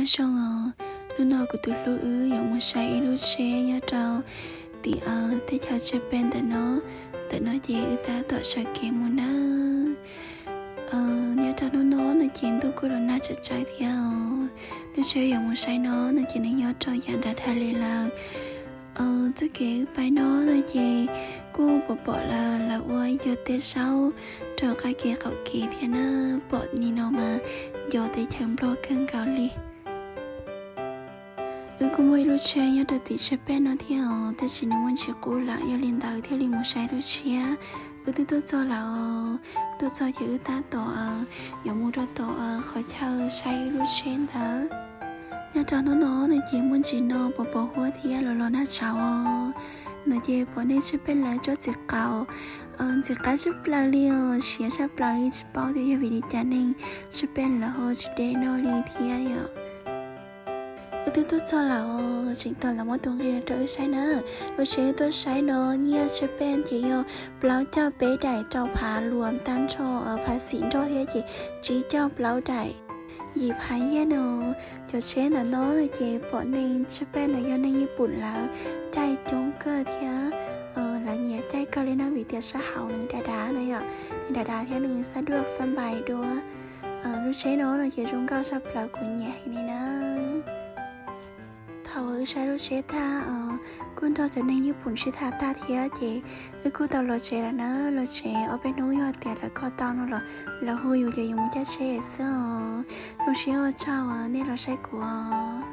Nyob zoo os, hnub no kuv tus hlub wb yuav mus saib ib lub tsheb nyob rau tim teb chaws Japan ntawm no. Ntawm no ces wb tab tom sawv kev mus nawb. Nyob rau hnub no no ces ntuj kuj los nag tsawv tsawv thiab os. Lub tsheb yuav mus saib no no ces nws nyob rau yav nram Thailand lawm. Txoj kev wb pais no no ces kuj pom pom lawv ua ib co teb zaub rau qab kev qaum kev thiab na. Pom li no mas nco teb chaws Nplog kawg nkaus li. Wb kuj muaj ib lub tsheb nyob rau tim Japan no thiab os, tab sis nws muaj ntsis qub lawm, yog li ntawd thiaj li mus saib lub tshiab. Wb twb tuaj txog lawm os, tuaj txog ces wb tab tom yuav mus rau tom qhov chaw saib wb lub tsheb ntawd. Nyob rau hnub no no ces muaj ntsis no pos pos huab thiab los los nag tsawv os. No ces pom neeg Japan lawv tso txiv qaub, ntxim qab tshaj plaws li os, siav tshaj plaws li, tsis paub tias yog vim li cas neeg Japan lawv ho tsis de noj li thiab yom. Wb twb tuaj txog lawm os, tseem tos lawv muab tus nqi rau wb saib na. Lub tsheb wb tuaj saib no nyiaj Japan ces yog plaub caug peb daim rau phav luam tag nrho, phav xim nrog thiab ces tsib caug plaub daim yim phav yiaj no. Cov tsheb ntawm no ces pom neeg Japan los yog neeg Yij Pum lawv caij coob kawg thiab lawv nyiam caij kawg li no vim tias sab hauv nws dav dav no yom, nws dav dav thiab nws xab duaj xab npais dua. Lub tsheb no no ces zoo nkauj tshaj plaws, kuv nyiam heev li na. Thaum wb saib lub tsheb tag, kuj nrog cov neeg Yij Pum sib tham tag thiab ces wb kuj tau los tsev lawm na. Los tsev ob peb hnub yog tias lawv kho tau no los lawv hu yus ces yus mus caij tsheb xwb os. Zoo siab ua tsaug nej los saib kuv os.